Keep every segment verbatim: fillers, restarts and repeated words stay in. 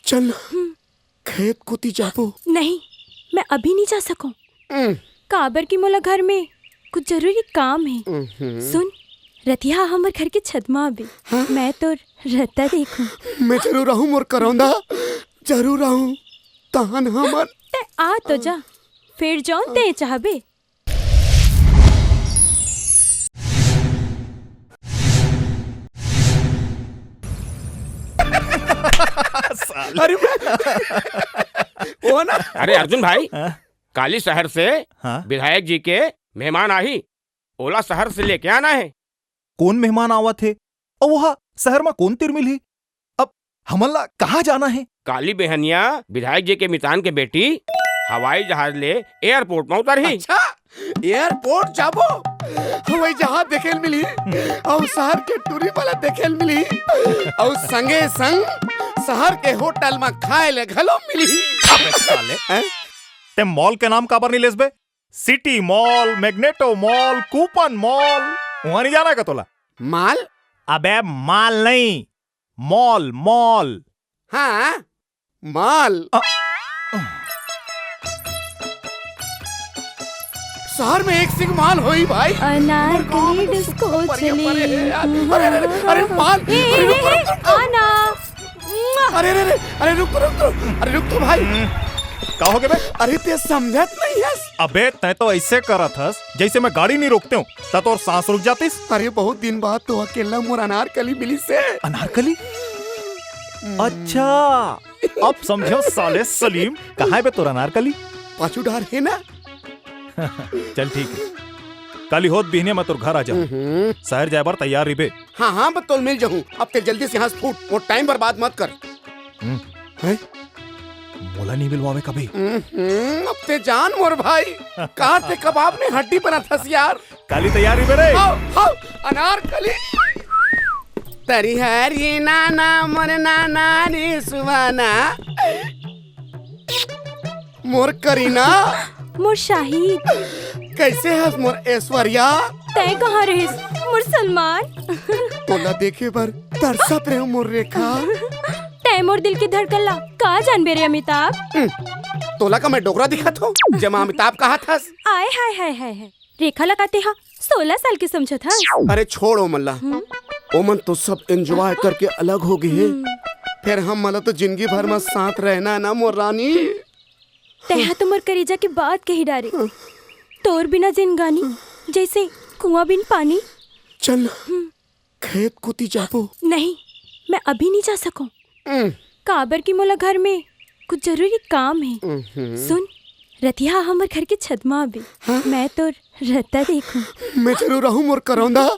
चल ना, खेत कोती जाबो। नहीं, मैं अभी नहीं जा सकूं। हम्म। काबर कि मोला घर में कुछ जरूरी काम है। हम्म। सुन, रतिहा हमर घर के छत मा आबे। हाँ? मैं तोर रत्ता देखूं। मैं जरूर आहूं मोर करौंदा, जरूर आहूं। तहन हमर ते आ तो जा, फिर जौन ते चाहबे। अरे, वो ना। अरे अर्जुन भाई, हाँ? काली शहर से हाँ? विधायक जी के मेहमान आही, ओला शहर से लेके आना है। कौन मेहमान आवत हे? अउ वहा शहर मा कौन तिर मिलही? अब हमन ला कहाँ जाना है? काली बेहनिया विधायक जी के मितान के बेटी हवाई जहाज ले एयरपोर्ट में उतरही। अच्छा, एयरपोर्ट जाबो, हवाई जहाज देखे ल मिलही, अउ शहर के टूरी वाला देखे ल मिलही, अउ संगे संग शहर के होटल में खाए ले घलो मिलही। अबे साले, हैं? ते मॉल के नाम काबर नहीं लेस बे? City mall, magneto mall, coupon mall, वहां नहीं जाना है का तोला? माल? अबे माल नहीं, मॉल, मॉल। हाँ, मॉल। अ- शहर में एक सिंह मॉल होई भाई। अनारकली डिस्को चली। अरे, अरे, अरे, अरे, मॉल। ए, अरे, ए, रुक, ए, रुक, रुक। आना। अरे, अरे, अरे, अरे, रुक तो, रुक तो, अरे, रुक तो भाई। हम्म, का हो गया बे? अरे, ते समझत नहीं हस। अबे, तैं तो ऐसे करत हस, जैसे मैं गाड़ी नहीं रोकते हूँ, त तोर सांस रुक जातिस। अरे, बहुत दिन बाद तो अकेला मोर अनारकली मिलिस हे। अनारकली? हम्म। अच्छा, अब समझो साले सलीम, कहाँ है बे तोर अनारकली? पाछू डार है ना। चल ठीक है, काली होत बिहने मैं तोर घर आ जाऊँ। हम्म। शहर जाए बर तैयार रहिबे। हाँ, हाँ, मैं तोल मिल जाऊँ। अब ते जल्दी से यहाँ से फूट और टाइम बर्बाद मत कर। हम्म। हैं? मोला नहीं मिलवावे कभी। हम्म, अब ते जान मोर भाई, कार ते कबाब में हड्डी बनत हस यार। काली तैयार रहिबे रे। हाव, हाव, अनारकली। तरी हरी नाना, मोर नाना रे सुहाना। मोर करीना। मोर शाहिद। कैसे हस मोर ऐश्वर्या? तैं कहाँ रहिस मोर सलमान? तोला देखे बर तरसत रहे मोर रेखा। तैं मोर दिल के धड़कन ला का जानबे रे अमिताभ? हम्म, तोला का मैं डोकरा दिखत हूँ, जेमा अमिताभ कहत हस? आय हाय हाय हाय हाय। रेखा ला का तेहा सोलह साल के समझत हस? अरे छोड़ ओ मन ला। हम्म। ओमन तो सब एंजॉय करके अलग हो गे हे। हम्म। फेर हमन ला तो जिंदगी भर में साथ रहना ना मोर रानी। तेहा तो मोर करेजा के बात कही डारे। हाँ। तोर बिना जिनगानी जैसे कुआं बिन पानी। चल ना, हम्म। खेत कोती जाबो। नहीं, मैं अभी नहीं जा सकूं। हम्म। काबर कि मोला घर में कुछ जरूरी काम है। हम्म। सुन, रतिहा हमर घर के छत मा आबे। हाँ? मैं तोर रत्ता देखूं। मैं जरूर आहूं मोर करौंदा,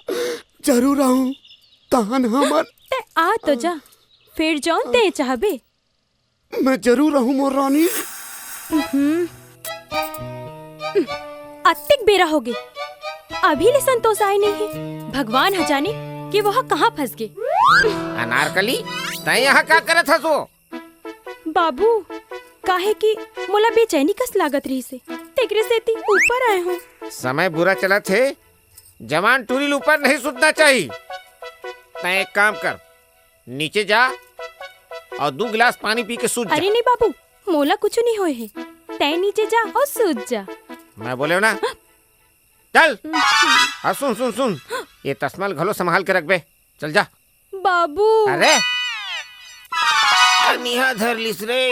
जरूर आहूं। तहन हमर ते आ तो जा, फिर जौन ते चाहबे। मैं जरूर आहूं मोर रानी। हम्म। अतेक बेरा होगे, अभी ले संतोष आय नहीं हे। भगवान ह जाने कि वो ह कहाँ फंस गे। अनारकली, तैं यहाँ का करत हस ओ? बाबू, काहे कि मोला बेचैनी कस लागत रहिस हे, तेकरे सेती ऊपर आय हूँ। समय बुरा चलत हे, जवान टूरी ल ऊपर नहीं सुतना चाही। तैं एक काम कर, नीचे जा अउ दू गिलास पानी पी के सूत जा। अरे नहीं बाबू, मोला कुछ नहीं होय हे। तैं नीचे जा अउ सूत जा। मैं बोले हूँ ना, चल। हाँ, सुन, सुन, सुन, ये तसमा ल घलो संभाल के रखबे। चल जा। बाबू। अरे, अनिहा धर लिस रे।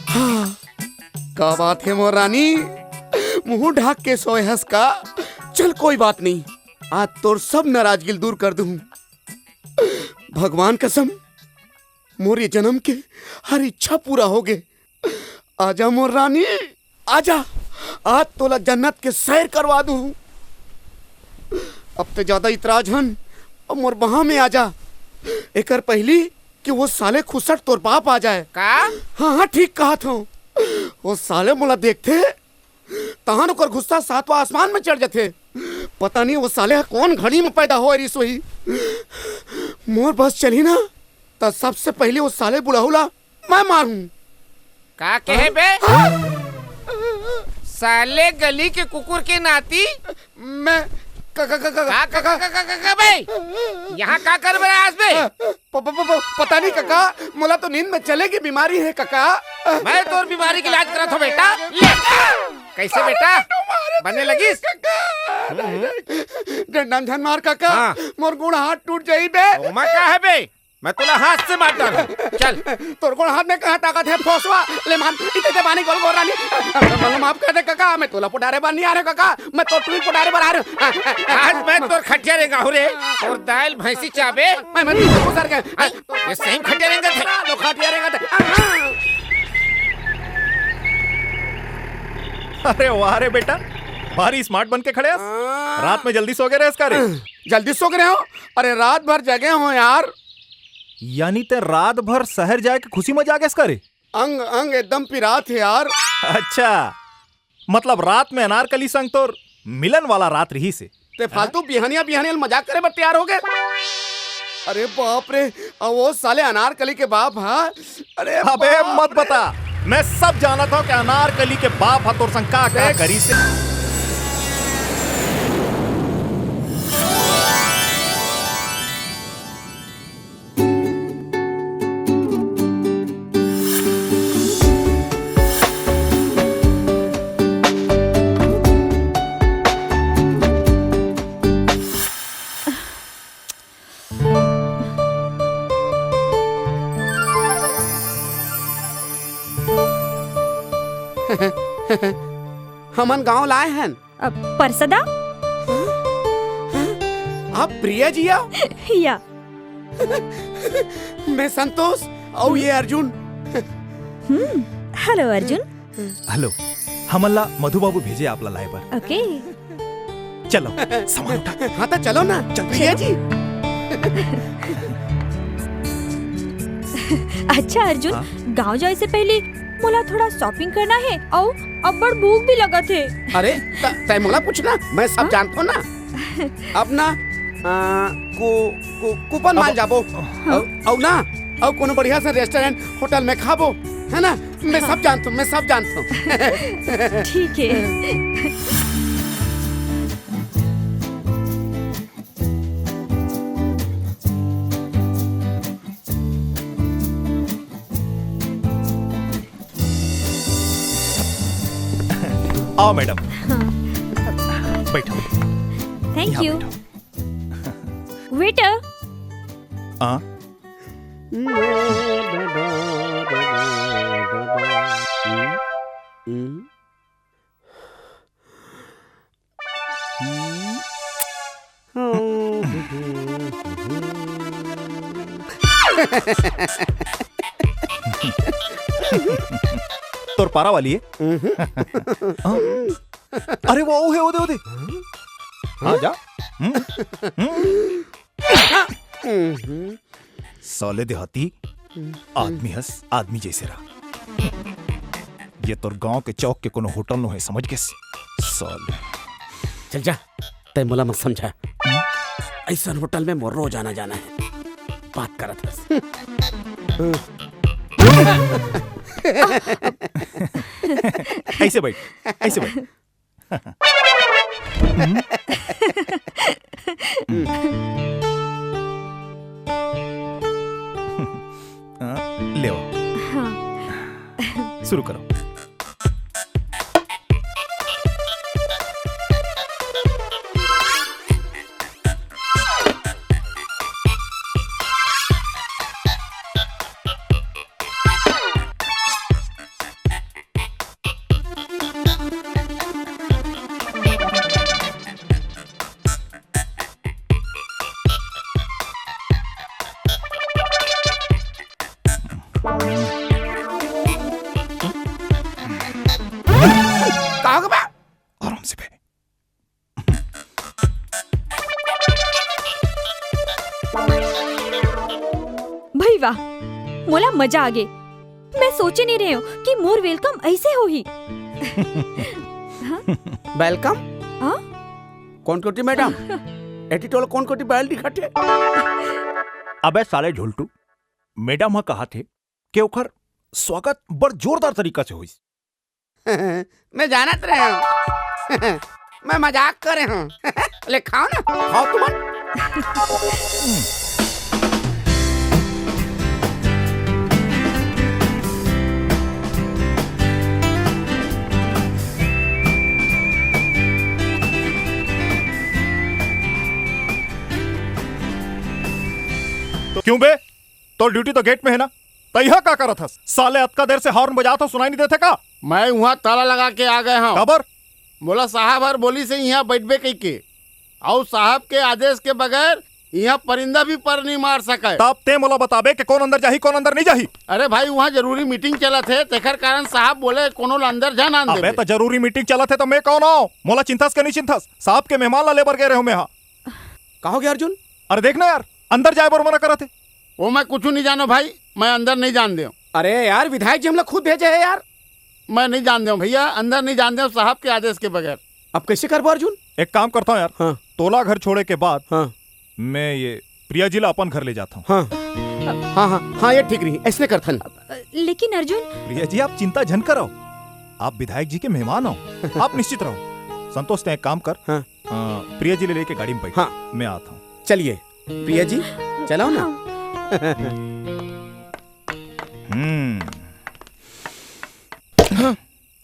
हाँ, का बात हे मोर रानी? मुंह ढाक के सोए हस का? चल, कोई बात नहीं, आज तोर सब नाराजगी ल दूर कर दूँ। भगवान कसम, मोर ये जनम के हर इच्छा पूरा होगे। आजा मोर रानी, आजा, आज तोला जन्नत के सैर करवा दूँ। अब ते ज्यादा इतरा झन, अब मोर बाँह में आजा। एकर पहिली कि वो साले खुसट तोर बाप आ जाए। का? हाँ, हाँ, ठीक कहत हूँ। वो साले मोला देखथे, तहन ओकर गुस्सा सातवां आसमान में चढ़ जथे। पता नहीं वो साले ह कौन घड़ी में पैदा होए रिस होही। मोर बस चलही ना, त सबसे पहले वो साले बुढ़ऊ ला मैं मारूं। का कहे बे? हाँ? साले गली के कुकुर के नाती। मैं क-, क-, क-, क-, का, का, का, का, का, का, का बे? यहाँ का कर बर आस बे? प-, प-, प-, प-, पता नहीं काका, मोला तो नींद में चले के बीमारी हे काका। मैं तोर बीमारी के इलाज करत हूँ बेटा। ले। कैसे बेटा? बने लगिस? काका, हम्म। नहीं, नहीं। डंडा म झन मार काका, हाँ। मोर गोड़ हाथ टूट जाई बे। ओमा का है बे? मैं तोला हाथ से मार डालूं। चल। तोर गोड़ हाथ में कहाँ ताकत है, फोसवा? ले मान, इते ते पानी गोल गोल रानी। माफ कर दे काका, मैं तोला पोटारे बर नहीं आ रहे काका, मैं तो टुई पोटारे बर आ रहे हूँ। आज मैं तोर खटिया रेंगा हो रे, और दाल भैंसी चाबे। मैं, मैं तो गुजर गए। ये सही खटिया रेंगा थे। लो खटिया रेंगा थे। अरे वाह रे बेटा, भारी smart बन के खड़े हस। हाँ। रात में जल्दी सो गए रहे इसका रे। जल्दी सो गए हो? अरे रात भर जगे हो यार। यानी ते रात भर शहर जाए के खुशी में जागेस का रे? अंग अंग एकदम पिरात हे यार। अच्छा, मतलब रात में अनारकली संग तोर मिलन वाला रात रहिस हे। ते फालतू बिहनिया बिहनिया मजाक करे बर तैयार हो गए। अरे बाप रे, अ वो साले अनारकली के बाप हा। अरे अबे बाप मत रे। बता, मैं सब जानत हूँ कि अनारकली के बाप हा तोर संग का का देख। करिस हे। हमन गांव लाए हन। अ, परसदा? आप प्रिया जी आओ? या। मैं संतोष, अउ ये अर्जुन। हम्म, हेलो अर्जुन। हेलो, हमन ला मधु बाबू भेजे आप ला लाए बर। ओके। चलो, सामान उठा। हाँ, तो चलो ना, चल। प्रिया जी। अच्छा अर्जुन, हाँ? गांव जाए से पहले मोला थोड़ा shopping करना हे, अउ अब्बड़ भूख भी लगत हे। अरे, त-, तै मोला पूछना, मैं सब हाँ? जानथों ना। अब ना, आ, कु-, कु-, coupon mall अब जाबो। हाँ? अउ, अउ ना, अउ कोनो बढ़िया से restaurant, hotel में खाबो, है ना? मैं सब जानथों, मैं सब जानथों। ठीक है। आओ मैडम। हाँ। बैठो। Thank you। यहाँ बैठो। Waiter। हाँ? तोर पारा वाली है? हाँ? अरे वो, वो है, वो दे, वो दे। हाँ, जा। हम्म, हम्म। साले देहाती, आदमी हस, आदमी जैसे रह। ये तोर गांव के चौक के कोनो होटल नो है, समझ गेस? साले। चल जा, तै मोला मत समझा। ऐसन होटल में मोर रोज आना जाना है। बात करत हस। ऐसे बैठ, ऐसे बैठ। हाँ, ले आओ। हाँ। शुरू करो। का होगे बा? आराम से बे। भई वाह, मोला मजा आगे। मैं सोचे नहीं रहे हूँ कि मोर welcome ऐसे होही। हाँ? Welcome? हाँ? कोन कोती मैडम? एती तोला कोन कोती बैल दिखत हे? अबे साले झुलटू, मैडम ह कहा थे कि ओखर स्वागत बड़ जोरदार तरीका से होइस। मैं जानत रहे हूँ। मैं मजाक करे हूँ। ले खाओ ना, खाओ तुमन। तो क्यों बे? तोर ड्यूटी तो गेट में है ना? त इहाँ का करत हस? साले अतका देर से हॉर्न बजात हो, सुनाई नहीं देथे का? मैं उहाँ ताला लगा के आ गए हूँ। काबर? मोला साहब हर बोलिस हे इहाँ बैठबे कहिके। अउ साहब के आदेश के बगैर इहाँ परिंदा भी पर नहीं मार सकय। तब ते मोला बताबे के कौन अंदर जाही, कौन अंदर नहीं जाही। अरे भाई, उहाँ जरूरी मीटिंग चलत हे, तेखर कारण साहब बोले कोनो ला अंदर झन आन अबे देबे। त जरूरी मीटिंग चलत हे त मैं कौन हूँ? मोला चिंथस के नहीं चिंथस? साहब के मेहमान ला लेबर गए रहे हूँ मैं हा। का हो गया अर्जुन? अरे देख ना यार, अंदर जाए बर मना करत हे। वो मैं कुछ नहीं जानो भाई, मैं अंदर नहीं जान देव। अरे यार, विधायक जी हमला खुद भेजे हे यार। मैं नहीं जान देव भैया, अंदर नहीं जान देव साहब के आदेश के बगैर। अब कैसे करबो अर्जुन? एक काम करता हूँ यार, हाँ। तोला घर छोड़े के बाद हाँ। मैं ये प्रिया जी ला अपन घर ले जाता हूँ। हाँ। हाँ, हाँ, हाँ, ये ठीक रही, ऐसने करथन। लेकिन अर्जुन। प्रिया जी, आप चिंता झन करो, आप विधायक जी के मेहमान हो, आप निश्चित रहो। संतोष, तैं एक काम कर, हाँ। अ, प्रिया जी ले लेके गाड़ी में बैठ। हाँ। मैं आता हूँ। चलिए प्रिया जी, चलाओ ना। हम्म।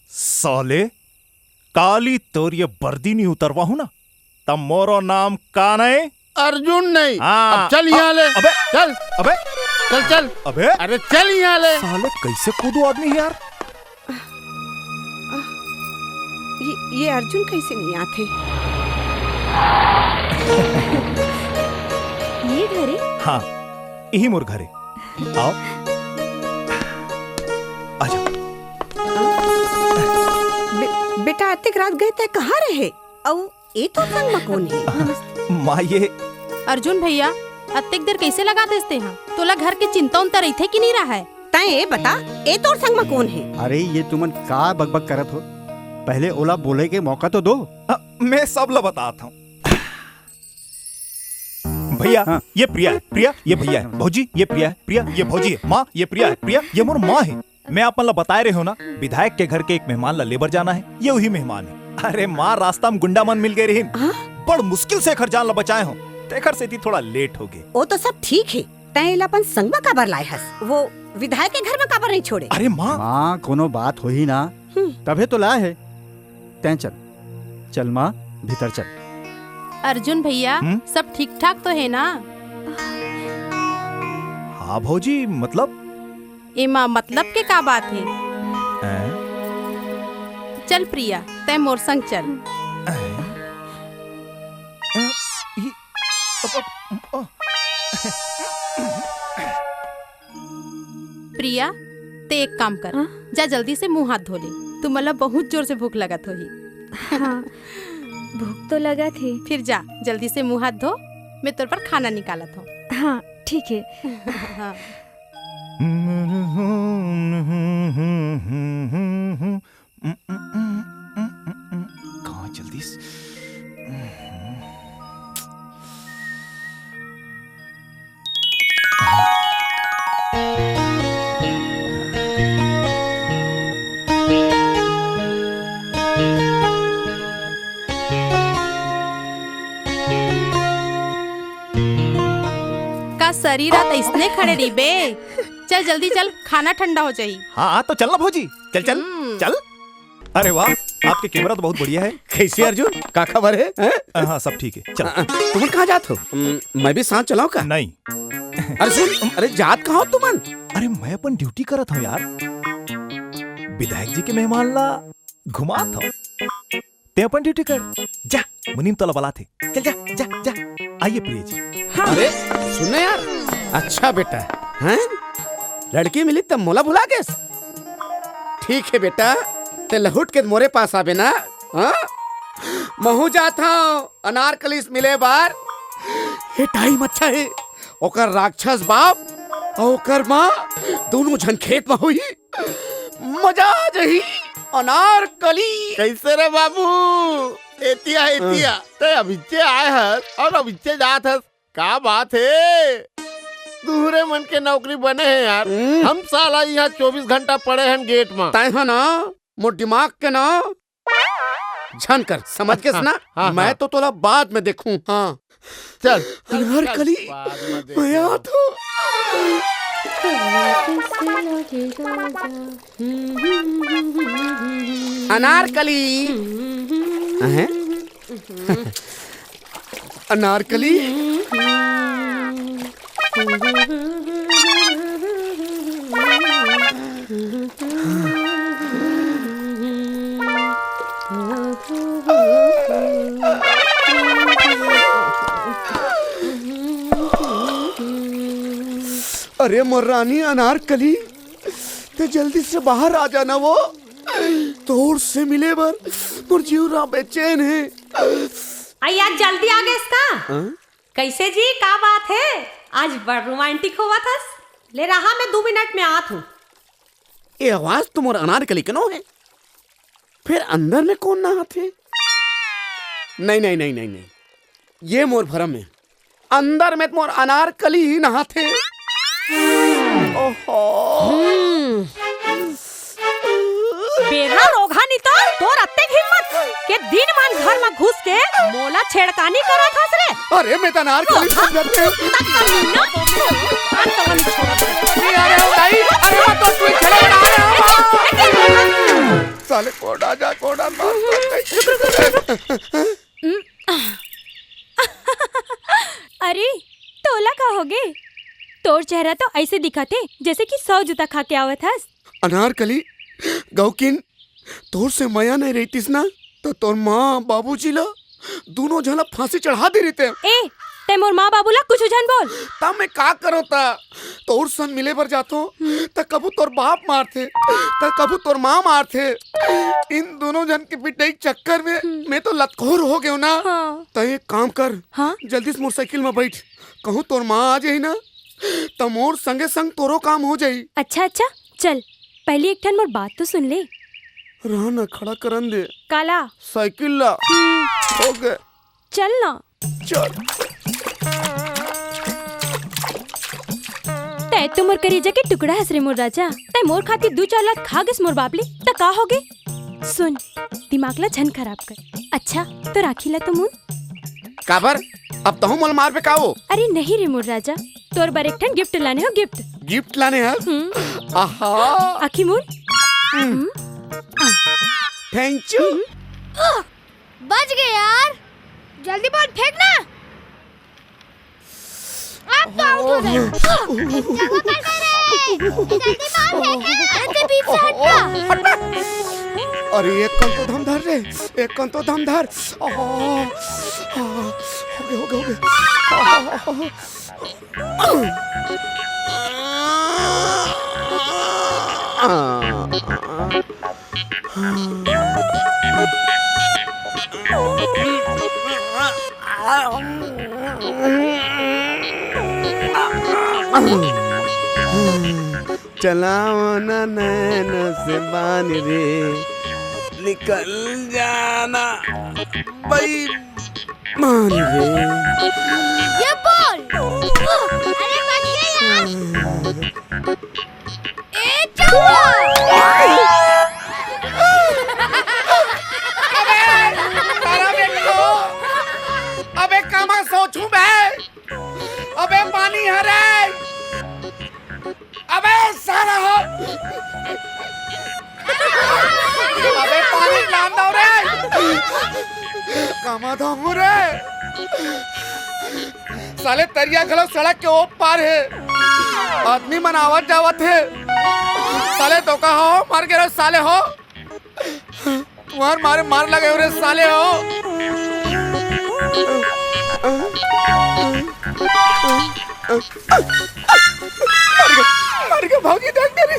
साले, काली तोर ये बर्दी नहीं उतरवा हूँ ना, तब मोरो नाम का नहीं? अर्जुन नहीं। हाँ। अब चल यहाँ ले। अबे। चल। अबे। चल, चल। अबे। अरे चल यहाँ ले। साले कैसे कूदू आदमी है यार। ये, ये अर्जुन कैसे नहीं आथे? ये घरे? हाँ, यही मोर घरे। आओ। आ जाओ। बे-, बेटा, अतेक रात गए तैं कहाँ रहे? अउ ए तोर संग म कोन हे? माँ, ये अर्जुन भैया, अतेक देर कैसे लगा देस तेहा? तोला घर के चिंता उंता रहिथे कि नहीं रहय? तैं ए बता, ए तोर संग म कोन हे? अरे, ये तुमन का बकबक करत हो? पहले ओला बोले के मौका तो दो। अ, मैं सब ला बतात हूँ। भैया, हाँ। ये प्रिया है, प्रिया, ये भैया है। भौजी, ये प्रिया है, प्रिया, ये भौजी है। माँ, ये प्रिया है, प्रिया, ये मोर माँ है। मैं आप मन ला बताए रहे हो ना, विधायक के घर के एक मेहमान ला लेबर जाना है, ये वही मेहमान है। अरे माँ, रास्ता में गुंडा मन मिल गए रहिन, हाँ? बड़ मुश्किल से एखर जान ला बचाए हो, तेखर सेती थोड़ा लेट हो गए। ओ तो सब ठीक है, तैं एला अपन संग म काबर लाए हस? वो विधायक के घर म काबर नहीं छोड़े? अरे माँ। माँ, कोनो बात होही ना, हम्म। तभे तो लाए है। तैं चल, चल माँ, भीतर चल। अर्जुन भैया, हम्म? सब ठीक ठाक तो है ना? हाँ भौजी, मतलब? एमा मतलब के का बात हे? हैं? चल प्रिया, तैं मोर संग चल। हैं? अ, ई, अ, अ, अ। प्रिया, तैं एक काम कर, हाँ? जा जल्दी से मुंह हाथ धो ले। तुमन ला बहुत जोर से भूख लगत होही। हाँ, भूख तो लगत हे। फिर जा, जल्दी से मुंह हाथ धो, मैं तोर पर खाना निकालत हूँ। हाँ, ठीक है। हाँ। कहाँ चल दिस? का सरी रात अइसने खड़े रहिबे? चल जल्दी चल, खाना ठंडा हो जाही। हाँ, हाँ, तो चल ना भौजी, चल, चल, हम्म। चल। अरे वाह, आपके कैमरा तो बहुत बढ़िया है। कैसे अर्जुन, का खबर है, हैं? हाँ, सब ठीक है, चल। हाँ, तुमन कहाँ जात हो? हम्म, मैं भी साथ चलाऊं का? नहीं। अरे सुन, अरे जात कहाँ हो तुमन? अरे मैं अपन ड्यूटी करत हूँ यार, विधायक जी के मेहमान ला घुमात हूँ। तैं अपन ड्यूटी कर, जा, मुनीम तोला बलाथे। चल जा, जा, जा। आइए प्रिय जी। हाँ। अरे, सुन ना यार, अच्छा बेटा, हैं? लड़की मिली तब मोला भुला गेस? ठीक है बेटा, तैं लहुट के मोरे पास आबे ना, हाँ? महू जात हूँ अनारकली से मिले बार। ये टाइम अच्छा है, ओकर राक्षस बाप अउ ओकर माँ दोनों झन खेत में होही। मजा आ जाही। अनारकली। कैसे रे बाबू? एतिया, एतिया। हाँ। तैं अभिच्चे आए हस अउ अभिच्चे जात हस। का बात हे? तुहरे मन के नौकरी बने हे यार। हम्म। हम साला यहाँ चौबीस घंटा पड़े हन गेट में। तैं ह ना, मोर दिमाग के ना झन कर, समझ गेस ना? हाँ, हाँ। मैं तो तोला बाद में देखूं। हाँ। चल। अनारकली, मैं आत हूँ। अनारकली। हैं? अनारकली। अरे मोर रानी अनारकली, ते जल्दी से बाहर आ जाना वो। तोर से मिले बर मोर जीव रा बेचैन हे। अई, आज जल्दी आ गेस का? हाँ? कइसे जी, का बात हे? आज बड़ रोमांटिक होवत हस। ले रहा, मैं दू मिनट में आत हूँ। ये आवाज तो मोर अनारकली के नो हे। फिर अंदर में कोन नहाथे? नहीं, नहीं, नहीं, नहीं, नहीं। ये मोर भरम हे। अंदर में तो मोर अनारकली ही नहाथे। ओहो। हम्म। बेरा रोगहा नितोर, तोर अतेक हिम्मत के दिन मान घर म घुस के मोला छेड़खानी करत हस रे। अरे, मैं तो अनारकली समझत हूँ। नहीं, अरे, ओ दाई, अरे, मैं तो तू ही खेले बना रहे हो। साले कोड़ा जा, कोड़ा मार। अरे, तोला का होगे? तोर चेहरा तो अइसे दिखत हे, जइसे कि सौ जूता खा के आवत हस। अनारकली, गौकिन, तोर से मया नहीं रहितिस ना, त तोर माँ, बाबूजी ला, दूनों झन ला फांसी चढ़ा दे रहितेंव। ए, तैं मोर माँ बाबू ला कुछु झन बोल। त मैं का करों त? तोर संग मिले बर जाथों, त कभू तोर बाप मारथे, त कभू तोर माँ मारथे। इन दूनों झन के पिटई के चक्कर में मैं तो लतखोर हो गेंव ना। हाँ। त एक काम कर, हाँ? जल्दी से मोर साइकिल में बइठ, कहूँ तोर माँ आ जाही ना, त मोर संगे संग तोरो काम हो जाही। अच्छा, अच्छा, चल, पहिली एक ठन मोर बात तो सुन ले। रह ना, खड़ा करन दे। काला? साइकिल ला। हम्म। हो गे। चल ना। चल। तैं तो मोर करेजा के टुकड़ा हस रे मोर राजा। तैं मोर खातिर दू चार लात खा गेस मोर बाप ले, त का होगे? सुन, दिमाग ला झन खराब कर। अच्छा, तोर आँखी ला तो मूंद। काबर? अब तहूँ मोला मारबे का वो? अरे नहीं रे मोर राजा, तोर बर एक ठन गिफ्ट लाने हों, गिफ्ट। गिफ्ट लाने हस? हम्म। आहा। आँखी मूंद। हम्म। हम्म। आ। Thank you। हम्म। आह, बच गे यार। जल्दी बॉल फेंक ना। अब तो आउट हो गए। जगह पर दे रे। जल्दी बॉल फेंक ना। अरे, ते बीच से हट ना। अरे, एक कन तो दम धर रे, एक कन तो दम धर। आहा, आहा, हो गे, हो गे, हो गे। आहा, आहा। चलाओ ना नैन से बान रे, निकल जाना बई मान रे। ये बोल। अरे बच गए यार। ए चलो। अबे, सारा बेटो। अबे कामा सोचूं बे। अबे पानी हरे। अबे सारा हो। अबे पानी लान दो रे। कामा धामू रे। साले तरिया घलो सड़क के ओ पार हे। आदमी मन आवत जावत हे। साले तो का हो, मर गे रे साले हो। तुम्हार मारे मार लगे हो रे साले हो। मर गए, मर गए भौजी, देख मेरी।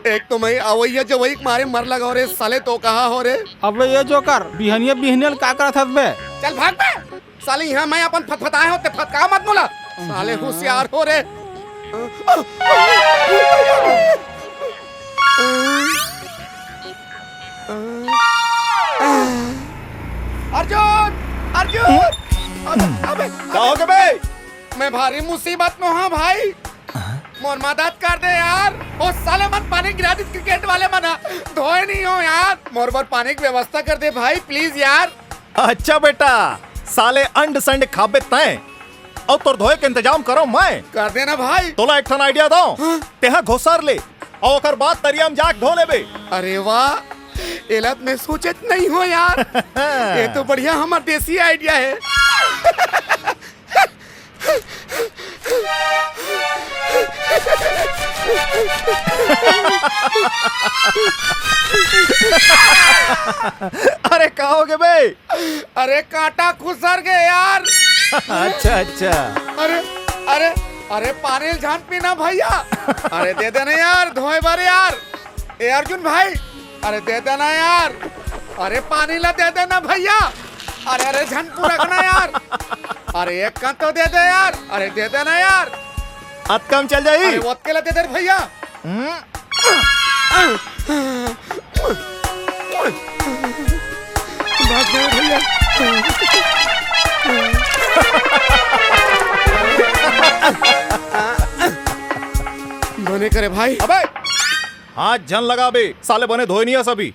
एक तो मैं अवैया जवई के मारे मर लगा हो रे साले, तो कहा हो रे। अबे ये जोकर, बिहनिया बिहनिया ल का करत हस बे? चल भाग बे। साले, यहाँ मैं अपन फतफताए हों, ते फतका मत मोला। साले, होशियार हो रे। अर्जुन, अर्जुन, अबे, अबे, का हो गे बे? मैं भारी मुसीबत में हूँ भाई। मोर मदद कर दे यार। ओ साले मन पानी गिरा दिस, क्रिकेट वाले मन ह। धोए नहीं हो यार, मोर बर पानी के व्यवस्था कर दे भाई, प्लीज यार। अच्छा बेटा, साले अंड संड खाबे तैं, अउ तोर धोए के इंतजाम करो मैं। कर देना भाई। तोला एक ठन आइडिया दो। हाँ। तेहा घोसर ले, अउ ओकर बाद तरिया म जाके धो लेबे। अरे वाह, एला त मैं सोचत नहीं हो यार। ये तो बढ़िया हमर देसी आइडिया है। अरे का हो गे बे? अरे कांटा खुसर गे यार। अच्छा अच्छा। अरे, अरे, अरे पानी ल झन पीना भैया। अरे दे देना यार धोए बर यार। ए अर्जुन भाई, अरे दे देना यार। अरे पानी ला दे देना भैया। अरे अरे झन पुरकना यार। अरे एक कन तो दे दे यार। अरे दे देना यार। अतका म चल जाही। अरे ओतके ला दे दे रे भैया। हम्म। भाग गए भैया। बने करे भाई। अबे हाथ झन लगाबे, साले बने धोए नहीं है सभी।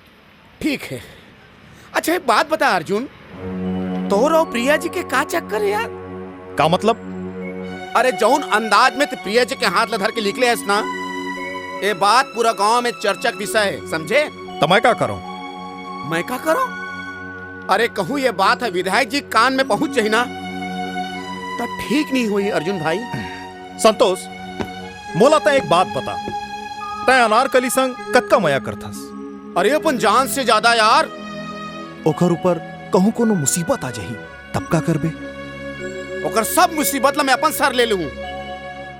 ठीक है। अच्छा, एक बात बता अर्जुन, तोर अउ प्रिया जी के का चक्कर है यार? का मतलब? अरे, जौन अंदाज में ते प्रिया जी के हाथ ला धर के निकले हस ना, ये बात पूरा गांव में चर्चा के विषय है, समझे? त मैं का करूं? मैं का करूं? अरे, कहूं ये बात है विधायक जी के कान में पहुंच जाही ना, त ठीक नहीं होही अर्जुन भाई। संतोष, मोला तैं एक बात बता, तैं अनारकली संग कतका मया करथस? अरे अपन जान से ज्यादा यार। ओकर ऊपर कहूं कोनो मुसीबत आ जाही, तब का करबे? ओकर सब मुसीबत ला मैं अपन सर ले लूं।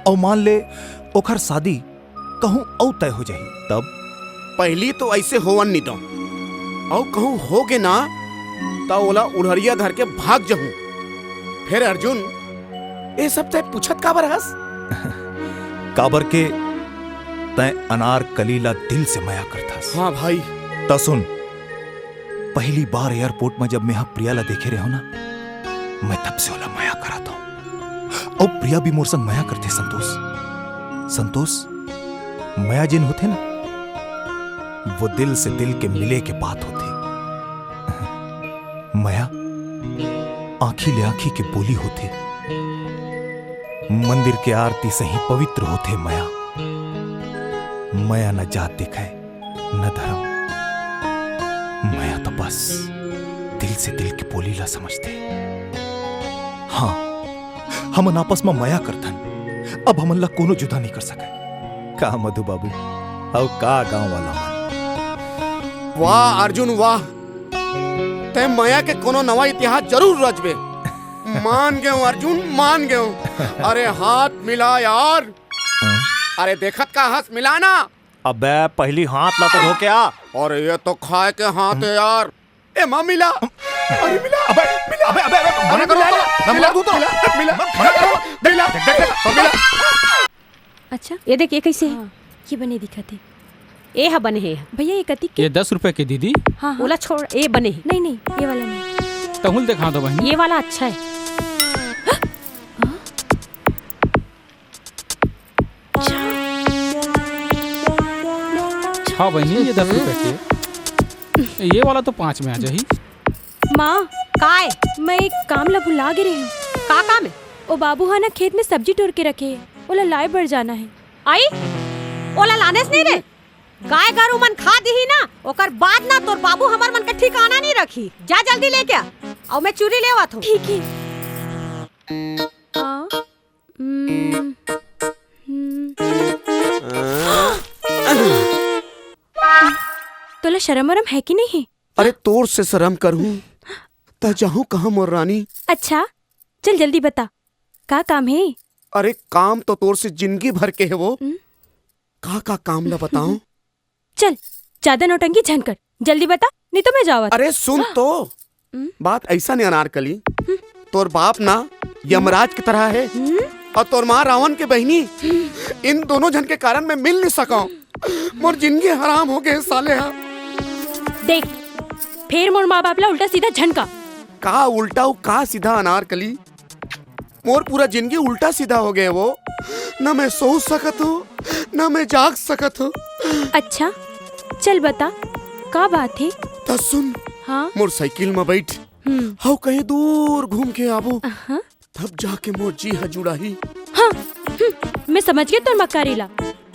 अउ मान ले ओकर शादी कहूं अउ तय हो जाही, तब? पहली तो ऐसे होवन नी दो, अउ कहूं हो गे ना, त ओला उढ़रिया धर के भाग जहूं। फिर अर्जुन, ये सब तय पूछत काबर हस? काबर के तैं अनारकली ला दिल से मया करथस। हाँ भाई। त सुन, पहली बार एयरपोर्ट में जब मैं हा प्रिया ला देखे रहे हो ना, मैं तब से ओला मया करत हूँ। अउ प्रिया भी मोर संग मया करथे संतोष। संतोष, मया जेन होथे ना, वो दिल से दिल के मिले के बात होथे। मया आँखी ले आँखी के बोली होथे। मंदिर के आरती सही पवित्र होथे मया। मया न जात देखय, न धर्म। मया तो बस दिल से दिल के बोली ला समझथे। हाँ, हमन आपस म मया करथन, अब हमन ला कोनो जुदा नहीं कर सकय। का मधु बाबू, अउ का गांव वाला मन? वाह अर्जुन वाह, तैं मया के कोनो नवा इतिहास जरूर रचबे। मान गेंव अर्जुन, मान गेंव। अरे हाथ मिला यार। अरे देखत का हस, मिला ना। अबे पहली हाथ ला तो धो के आ। अरे ये तो खाए के हाथ है यार। ए माँ मिला। अरे मिला। अबे, मिला। अबे, अबे, अबे, मना करो तो। मिला, मैं मार दूँ तो। मिला, मिला, मना करो। मिला, मिला। अच्छा, ये देख, ये कैसे है? हाँ, ये बने दिखत हे। ए हा बने हे। भैया, ये कतिक के? ये दस रुपए के दीदी। हाँ, हाँ। ओला छोड़, ए बने हे। नहीं, नहीं, ये वाला नहीं। तहुल दिखा दो बहनी। ये वाला अच्छा है। हाँ? छा बहनी, ये दस रुपए के। ये वाला तो पाँच में आ जाही। माँ, काय? मैं एक काम ला भुला गे रही हूँ। का काम है? ओ बाबू हा ना खेत में सब्जी टोर के रखे हे, ओला लाए बर जाना है। आई? ओला लानेस नहीं रे? गाय गरू मन खा दिही ना, ओकर बाद ना तोर बाबू हमर मन के ठिकाना नहीं रखी। जा जल्दी लेके आ, अउ मैं चुरी लेवत हूँ। ठीक है। आ, हम्म, हम्म। तोला शरम वरम है कि नहीं? अरे तोर से शरम करहूँ, त जाहूँ कहाँ मोर रानी? अच्छा, चल जल्दी बता, का काम है? अरे काम तो तोर से जिंदगी भर के है वो। हम्म? का का काम ला बताऊं? चल, ज्यादा नौटंकी झन कर, जल्दी बता, नहीं तो मैं जावत। अरे सुन तो, हम्म? बात ऐसा नहीं अनारकली, हम्म? तोर बाप ना यमराज की तरह है हम्म? और तोर माँ रावण के बहनी। इन दोनों झन के कारण मैं मिल नहीं सका। मोर जिंदगी हराम हो गए साले हा। देख, फिर मोर माँ बाप ला उल्टा सीधा झन का। का उल्टा अउ का सीधा अनारकली? मोर पूरा जिंदगी उल्टा सीधा हो गए वो। ना मैं सो सकत हूँ, ना मैं जाग सकत हूँ। अच्छा, चल बता, का बात हे? त सुन, हाँ? मोर साइकिल म बैठ, हम्म। हव कहीं दूर घूम के आबो, अहाँ। तब जाके मोर जी ह जुड़ाही। हाँ, हम्म, मैं समझ गे तोर मक्कारी ला।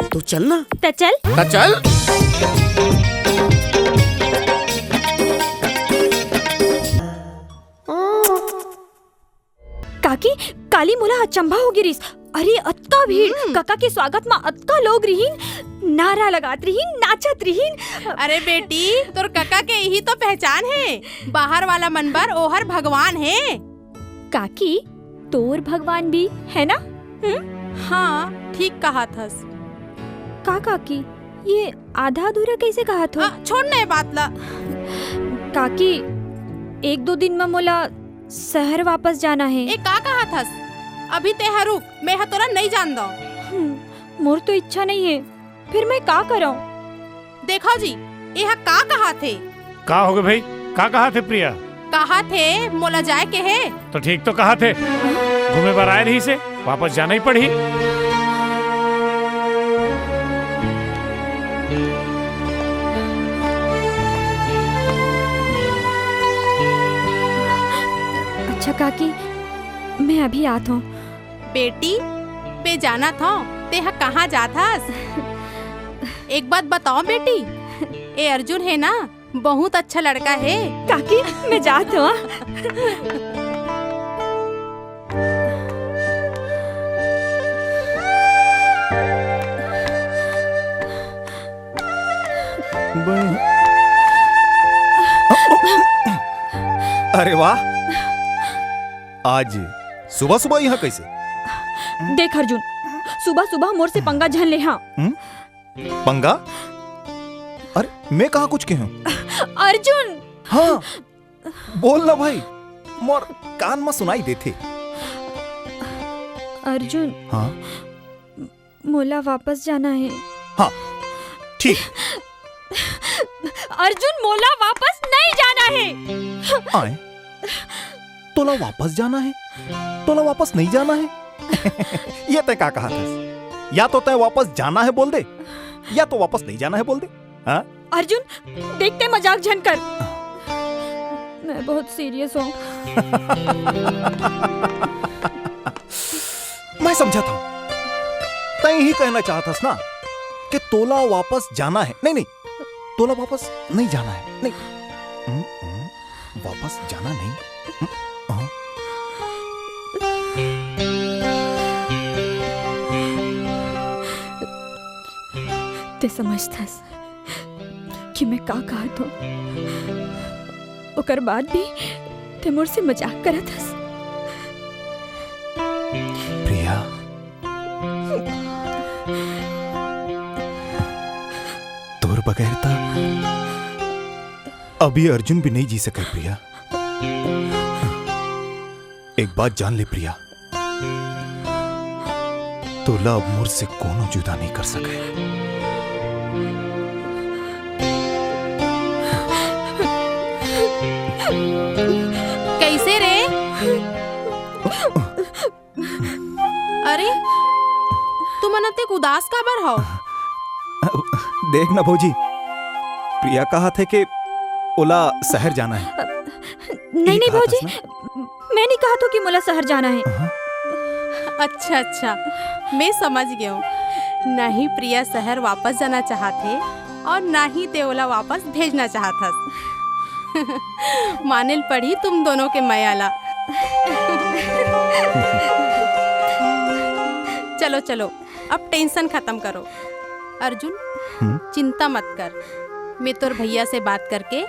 तो चल ना। त चल। त चल। काकी, काली मोला अचंभा हो गिरिस। अरे, अतका भीड़, हम्म। कका के स्वागत म अतका लोग रिहिन, नारा लगात रिहिन, नाचत रिहिन। अरे बेटी, तोर कका के इही तो पहचान हे, बाहर वाला मन बर ओहर भगवान हे। काकी, तोर भगवान भी हे ना? हम्म? हाँ, ठीक कहाथस। का काकी, ये आधा अधूरा कैसे कहाथो? आ, छोड़ ना ये बात ला। काकी, एक दो दिन म मोला शहर वापस जाना हे। ए, का कहाथस? अभी ते ह रुक, मैं ह तोला नइ जान दव। हम्म, मोर तो इच्छा नइ हे, फिर मैं का करंव? देखव जी, ए ह का कहाथे? का होगे भाई? का कहाथे प्रिया? कहाथे, मोला जाए के हे। तो ठीक तो कहाथे, घूमे बर आए रहिसे, वापस जाना ही पड़ही। अच्छा काकी, मैं अभी आत हंव। बेटी, मैं जानत हंव, तेंहा कहाँ जात हस? एक बात बताओ बेटी, ए अर्जुन हे ना, बहुत अच्छा लड़का हे। काकी, मैं जात हंव। अरे वाह, आज सुबह-सुबह यहाँ कैसे? देख अर्जुन, सुबह-सुबह मोर से पंगा झन ले, हाँ। हम्म? पंगा? अरे, मैं कहाँ कुछ कहे हंव? अर्जुन! हाँ, बोल ना भाई, मोर कान म सुनाई देथे। अर्जुन, हाँ? मोला वापस जाना हे। हाँ, ठीक। अर्जुन, मोला वापस नइ जाना हे। आय, तोला वापस जाना हे? तोला वापस नइ जाना हे? ये तैं का कहाथस? या तो तैं वापस जाना हे बोल दे, या तो वापस नइ जाना हे बोल दे। हाँ? अर्जुन, देख, तैं मजाक झन कर। मैं बहुत serious हंव। मैं समझत हंव। तैं इही कहना चाहत हस ना कि तोला वापस जाना हे। नहीं, नहीं, तोला वापस नइ जाना हे। नहीं। हम्म, हम्म, वापस जाना नहीं। हम्म, हाँ। तैं समझथस कि मैं का कहत हंव, ओकर बाद भी तैं मोर से मजाक करत हस। प्रिया, तोर बगैर त अभी अर्जुन भी नइ जी सकय प्रिया। एक बात जान ले प्रिया, तोला अब मोर से कोनो जुदा नइ कर सकय। कइसे रे? अरे, तुमन अतेक उदास काबर हव? देख ना भौजी, प्रिया कहत हे कि ओला शहर जाना हे। नहीं, नहीं भौजी, मैं नहीं कहत हंव कि मोला शहर जाना हे। हाँ? अच्छा, अच्छा, मैं समझ गेंव। ना ही प्रिया शहर वापस जाना चाहत हे और ना ही तैं ओला वापस भेजना चाहत हस। माने ल पड़ही तुम दोनों के मया ला। चलो, चलो, अब tension खतम करो। अर्जुन, हम्म? चिंता मत कर, मैं तोर भैया से बात करके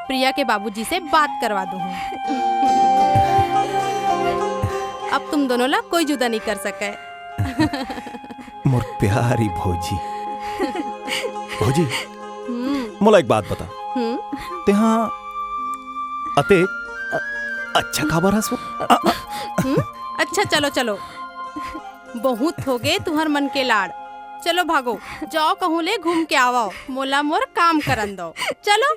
प्रिया के बाबूजी से बात करवा दूँ हूँ। अब तुम दोनों ला कोई जुदा नहीं कर सकय। मोर प्यारी भौजी। भौजी, हम्म। मोला एक बात बता। हम्म। तेंहा अतेक अ-, अच्छा काबर हस वो? हम्म? अच्छा, चलो, चलो। बहुत होगे तुंहर मन के लाड़। चलो भागो, जाओ कहूँ ले घूम के आवव, मोला मोर काम करन दव। चलो।